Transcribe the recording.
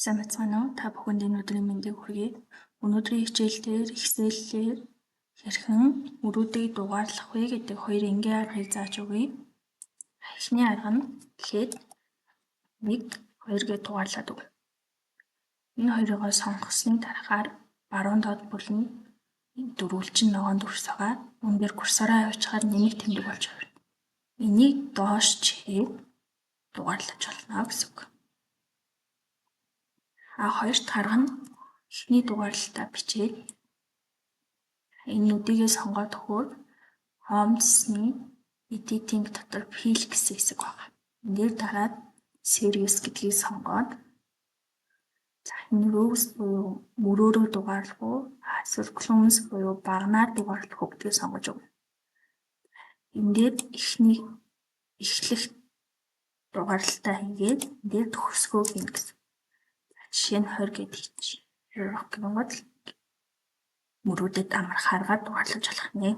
Сайн байцгаана уу? Та бүхэнд энэ өдрийн мэндийг хүргэе. Өнөөдрийн хичээл дээр Excel-ээр хэрхэн мөрүүдийг дугаарлах вэ гэдэг хоёр энгийн аргыг зааж өгье. Эхний арга нь эхлээд 1, 2 гэж дугаарлаад өгнө. Энэ хоёрыгоо сонгосны дараагаар баруун доод бүлэнд дөрвөлжин ногоон дүрс байгаа. Үүн дээр курсороо аваачхаар нэмэх тэмдэг болж хувирна. Энийг доош чигээд дугаарлаж болно гэсэн үг. А хоёр дахь арга нь эхний дугаарлалтаа бичээд энэ нүдийгээ сонгоод өгөхөөр Home цэсний Editing дотор Fill гэсэн хэсэг байна. Энэ дээр дараад Series гэдгийг сонгоод, за, энэ rows буюу мөрөөрөө дугаарлах уу, эсвэл columns буюу баганаар дугаарлах уу гэдгийг сонгож өгнө. Энэ дээр эхний эхлэх дугаарлалтаа хийгээд энэ дээр төгсгөө хийнэ гэсэн. Жишээ нь 20 гэдэг хийчих. Гэх юм бол мөрүүдэд амар харгаад дугаарлаж болох нэ.